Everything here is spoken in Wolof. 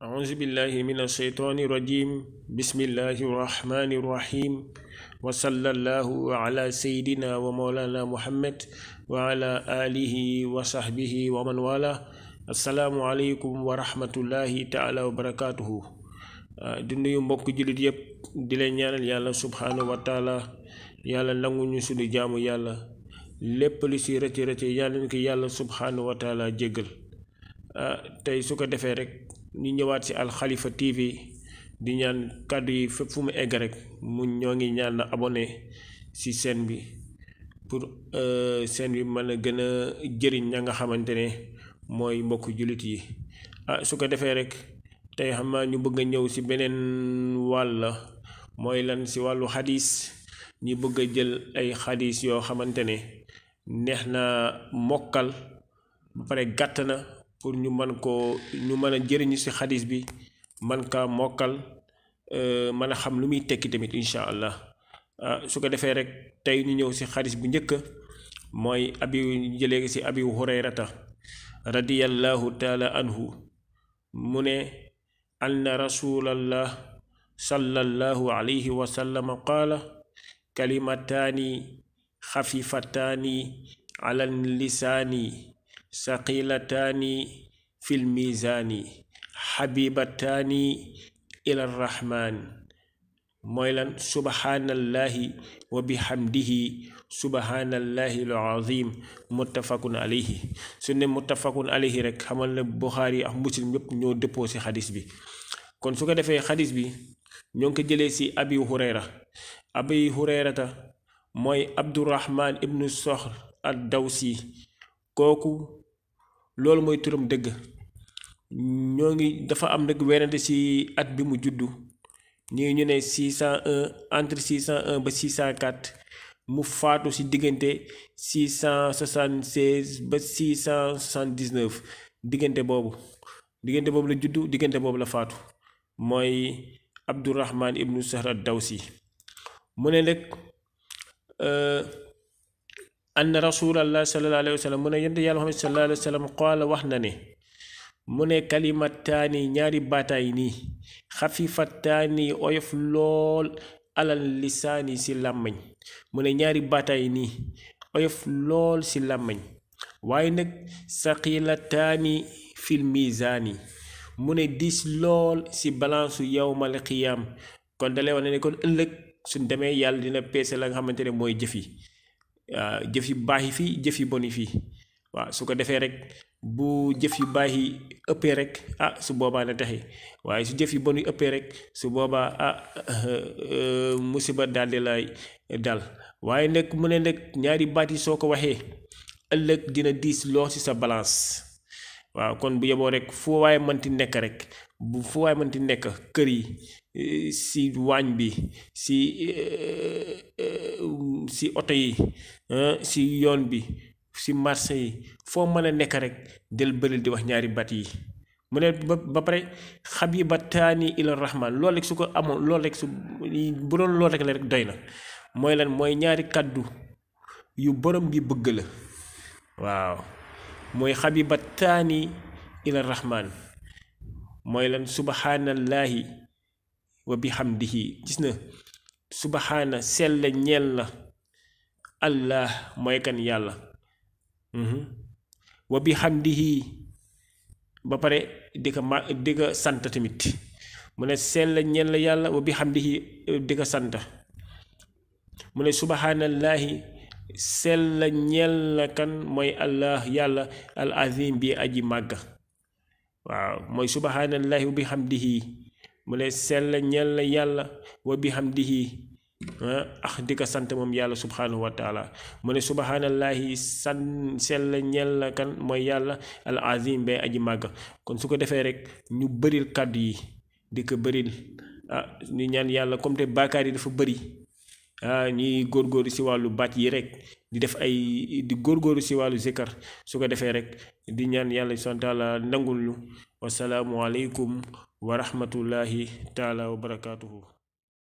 أعوذ بالله من الشيطان الرجيم بسم الله الرحمن الرحيم وصلى الله على سيدنا ومولانا محمد وعلى آله وصحبه ومن والاه السلام عليكم ورحمة الله تعالى وبركاته di nuyu mbokk julit yépp di leen ñaanal yàlla subhanahu wa taala yàlla nangu ñu suñu jaamu yàlla lépp lu ci rëcc rëcc yàlla ñu ko yàlla subhanahu wa taala jéggal tey su ko defee rek ñu ñëwaat ci Al Khalifa TV di ñaan kàddu yi fépp fu mu egg rek mu ñoo ngi ñaan na abonné ci chaîne bi pour chaîne bi mën a gën a jëriñ ña nga xamante ne mooy mbokk julit yi su ko defee rek tey xam naa ñu bëgg a ñëw ci beneen wàll mooy lan ci wàllu xadis ñi bëgg a jël ay xadis yoo xamante ne neex na mokkal ba pare gàtt na pour ñu mën ko ñu mën a jëriñu ci xadis bi man kaa mokkal mën a xam lu muy tekki tamit insha allah su ko defee rek tey ñu ñëw ci xadis bu njëkk mooy jëlee ci abi hurayrata radiyallahu taala anhu mu ne anna rasulallah sallallahu alayhi wa sallam qaala kalimataani xafifataani ala lisaani saqilataani fil mizaani xabibataani ila rahmaan mooy lan subhaanallahi wa bihamdihi subhaanallahi al azim muttafaqun alayhi su ne muttafaqun alayhi rek xamal na Buxaari ak Muslim yépp ñoo dëppoo ci xadis bi kon su ko defee xadis bi ñoo ngi ko jëlee ci abi hurayrata mooy abdurahman ibnu soxr ad dawsi kooku loolu mooy turam dëgg ñoo ngi dafa am nag werante ci at bi mu juddu ñii ñu ne 601 entre 601 ba 604 mu faatu ci diggante 676 ba 679 diggante boobu la juddu diggante boobu la faatu mooy abdurahman ibnu soxr ad dawsi mu ne nag anna rasulallah sallallahu alayhi wa sallam mu ne yonent yàlla Muhammad sallallahu alayhi wa sallam qaala wax na ne mu ne kalimataani ñaari baataay nii xafifataani oyof lool alal lisaani ci làmmañ mu ne ñaari baataay nii oyof lool ci làmmañ waaye nag saqilataani fil mizaani mu ne diis lool ci balansu yawmal qiyaam kon dalay wax ne kon ëllëg suñ demee yàlla dina peese la nga xamante ne mooy jëf yi jëf yu baax yi fii jëf yu bon yi fii waaw su ko defee rek bu jëf yu baax yi ëppee rek su boobaa na taxi waaye su jëf yu bon yi ëppee rek su boobaa musiba daldi lay dal waaye nag mu ne nag ñaari baat yi soo ko waxee ëllëg dina diis loo ci sa balance waaw kon bu yeboo rek fu waaye mënti nekk rek fu waaye mënti nekk kër yi ci waañ bi ci oto yi ci yoon bi ci marché yi foo mën a nekk rek del bëril di wax ñaari baat yi mu ne ba pare xabibataani ila rahman loolu rek su ko amoon loolu rek bu doon loolu rek la rek doy na mooy lan mooy ñaari kàddu yu borom bi bëgg la waaw mooy xabibataani ila rahman mooy lan subhanallahi wa bihamdihi gis na subhana sell ñeel na allah mooy kan yàlla wa bihamdihi ba pare di ko sant tamit mu ne sell ñeel na yàlla wa bihamdihi di ko sant mu ne subhanallahi sell ñeel na kan mooy allah yàlla al azim bi aji màgga waaw mooy subhanallahi wa bihamdihi mu ne sell ñeel na yàlla wa bihamdihi di ko sant moom yàlla subhanahu wa taala mu ne subhanallahi sell ñeel na kan mooy yàlla al azim bay aji màgg kon su ko defee rek ñu bëril kàddu yi di ko bëril ñu ñaan yàlla comme te baakaar yi dafa bëri ñuy góorgóorlu ci wàllu baat yi rek di def di góorgóorlu ci wàllu zikar su ko defee rek di ñaan yàlla subhanahu wa taala nangul ñu wasalaamu aleykum wa rahmatullahi taala wa barakatuhu